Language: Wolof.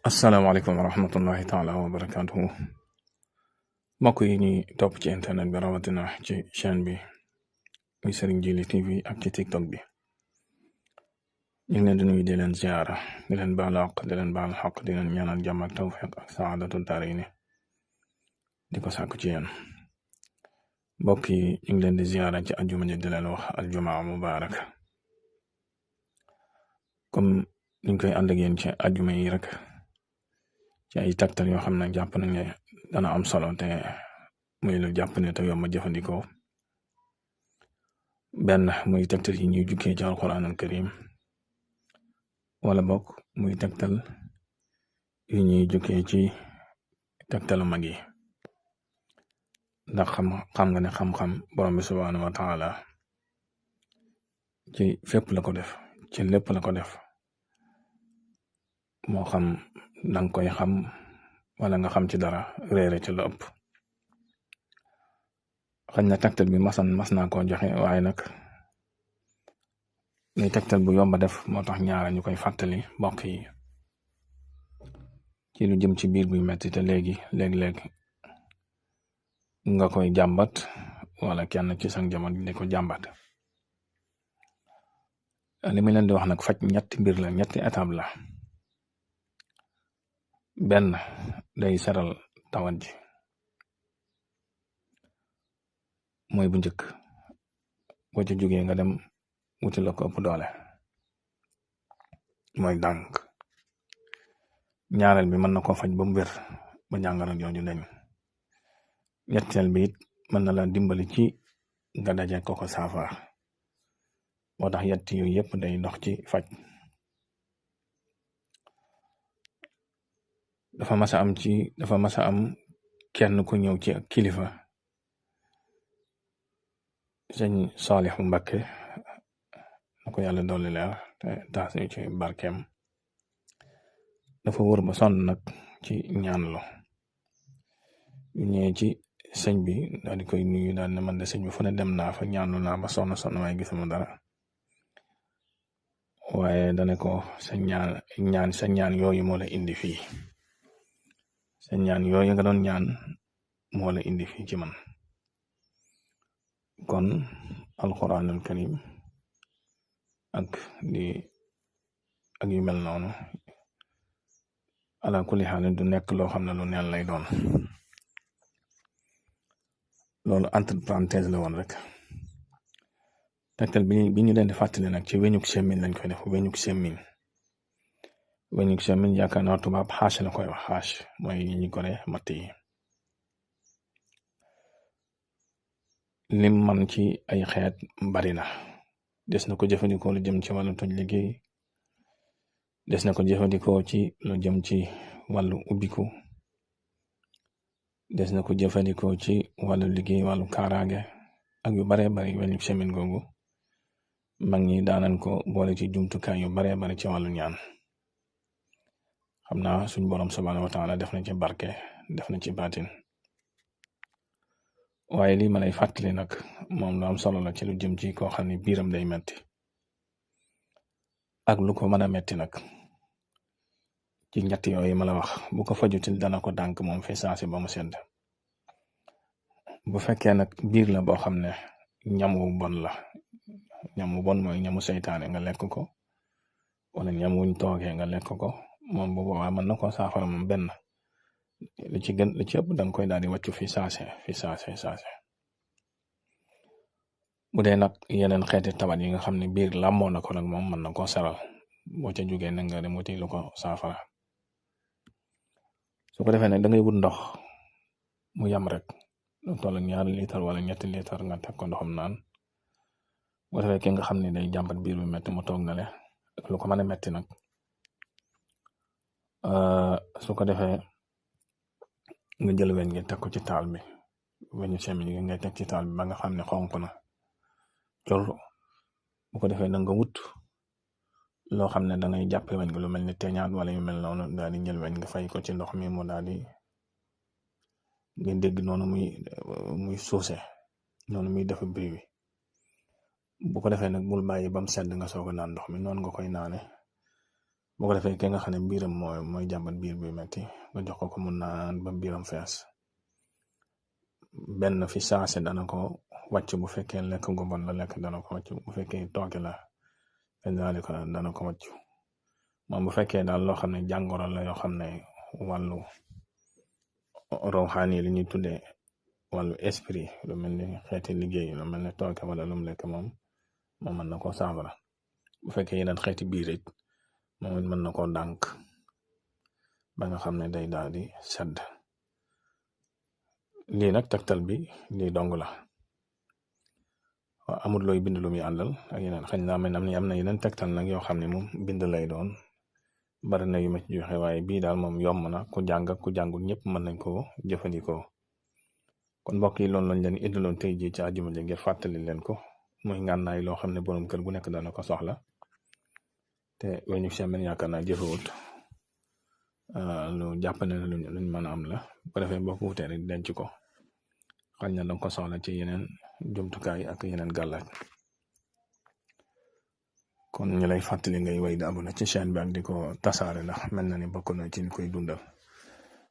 asalaamaaleykum wa rahmatullahi taala wa barakaatuhu mbokk yi ñuy topp ci internet bi rawatina ci chaîne bi muy Serigne Djily TV ak ci TikTok bi ñu ngi leen di nuyu di leen ziara di leen baal àq di leen baal xaq di leen ñaanal jàmm ak tawfiq ak saadatu daarayni di ko sàkku ci yéen mbokk yi ñu ngi leen di ziara ci ajuma ji di leen wax aljumaa mubarak comme niñ koy ànd ak yéen ci ajuma yi rek ci ay taktal yoo xam ne jàpp nañ ne dana am solo te muy lu jàpp ne te yomb a jëfandikoo benn muy taktal yi ñuy jukkee ci alquran al karim wala bokk muy taktal yi ñuy jukkee ci taktalu mag yi ndax xam nga ne xam-xam borom bi subhaanahu wa taala ci fépp la ko def ci lépp la ko def moo xam danga koy xam wala nga xam ci dara réere ci la ëpp xañ na tegtal bi mas naa koo joxe waaye nag muy tegtal bu yomba def moo tax ñaara ñu koy fàttali mbokk yi ci lu jëm ci biir buy metti te léeg-léeg nga koy jàmbat wala kenn ci sang jamono di ko jàmbat li mu leen di wax nag faj ñetti mbir la ñetti étape la benn day seral tawat ji mooy bu njëkk boo ci jógee nga dem wuti la ko ëpp doole mooy dànk ñaareel bi mën na koo faj ba mu wér ba jàngoro jooju dañ ñetteel bi it mën na la dimbali ci nga daje ko saafara moo tax yett yooyu yëpp day dox ci faj dafa mas a am kenn ku ñëw ci ak kilifa sëñ Saalixu Mbakke na ko yàlla dolli leer te taas ñu ci barkeem dafa wër ba sonn nag ci ñaanlu ñu ñëwee ci sëñ bi daal di koy nuyu daal ne man de sëñ bi fu ne dem naa fa ñaanlu naa ba sonn waaye gisuma dara waaye dane ko sa ñaan yooyu moo la indi fii sa ñaan yooyu nga doon ñaan moo la indi fii ci man kon alquranul karim ak yu mel noonu ala kulli xaal du nekk loo xam ne lu neen lay doon loolu entre parenthèse la woon rek tegtal bi ñu leen di fàttali nag ci weñuk semmiñ lañ koy def weñuk semmiñ yaakaar naa tubaab xaas la koy wax xaas mooy yi ñu gore matt yi lim man ci ay xeet bari na des na ko jëfandikoo lu jëm ci wàllu toj liggéey des na ko jëfandikoo ci lu jëm ci wàllu ubbiku des na ko jëfandikoo ci wàllu liggéey wàllu kaaraange ak yu baree bari weñuk semmiñ googu mag ñi daanan ko boole ci jumtukaay yu baree bari ci wàllu ñaan xam naa suñ borom subhaanahu wa taala def na ci barke def na ci baatin waaye lii ma lay fàttali nag moom lu am solo la ci lu jëm ci koo xam ne biiram day metti ak lu ko mën a metti nag ci ñett yooyu ma la wax bu ko fajutil dana ko dànk moom fi saasi ba mu sedd bu fekkee nag biir la boo xam ne ñamu bon la ñamu bon mooy ñamu seytaane nga lekk ko wala ñam wuñ toogee nga lekk ko moom bu boobaa mën na ko saafara moom benn li ci ëpp danga koy daal di wàccu fi saase bu dee nag yeneen xeeti tawat yi nga xam ne biir làmmoo na ko nag moom mën na koo seral boo ca jógee na nga dem wuti lu ko saafara su ko defee nag da ngay wut ndox mu yam rek lu toll 2 litre wala 3 litre nga teg ko ndoxam naan bu defee ki nga xam ne day jàmbat biir bu metti mu toog na le ak lu ko mën a metti nag su ko defee nga jël weñ gi teg ko ci taal bi weñu semmiñ gi ngay teg ci taal bi ba nga xam ne xonk na col bu ko defee da nga wut loo xam ne dangay jàppe weñ gi lu mel ni teñaat wala yu mel noonu daal di jël weñ nga fay ko ci ndox mi mu daal di ngeen dégg noonu muy suuse noonu muy def bruit wi bu ko defee nag bul bàyyi ba mu sedd nga soog a naan ndox mi noonu nga koy naane boo ko defee ki nga xam ne biiram mooy jàmbat biir bi metti nga jox ko mu naan ba biiram fees benn fi saase dana ko wàcc bu fekkee lekk gu bon la lekk dana ko wàcc bu fekkee tooke la ko dana ko wàcc moom bu fekkee daal loo xam ne jàngoro la yoo xam ne wàllu rawxaani li ñuy tuddee wàllu esprit lu mel ni xeeti liggéey lu mel ne tooke wala lu mu lekk moom mën na koo saafara bu fekkee yeneen xeeti biir it moom it mën na koo dànk ba nga xam ne day daal di sedd lii nag tegtal bi lii dong la waaw amul looy bind lu muy àndal ak yeneen xëy na am na yeneen tegtal nag yoo xam ne moom bind lay doon bari na yu ma ci joxe waaye bii daal moom yomb na ku jàng ak ku jàngul ñëpp mën nañ koo jëfandikoo kon mbokk yi loolu lañ leen indiloon tey jii ci àjjuma ji ngir fàttali leen ko muy ngànnaay loo xam ne borom kër gu nekk dana ko soxla te weñu semaine yaakaar naa jëfewut lu jàppane na luñ mën a am la bu defee boo ko wutee rek denc ko xañ na danga ko soxla ci yeneen jumtukaay ak yeneen gàllaaj kon ñu lay fàttali ngay way di abonné ci chaîne bi ak di ko tasaare ndax mel na ni bokk na ci li koy dundal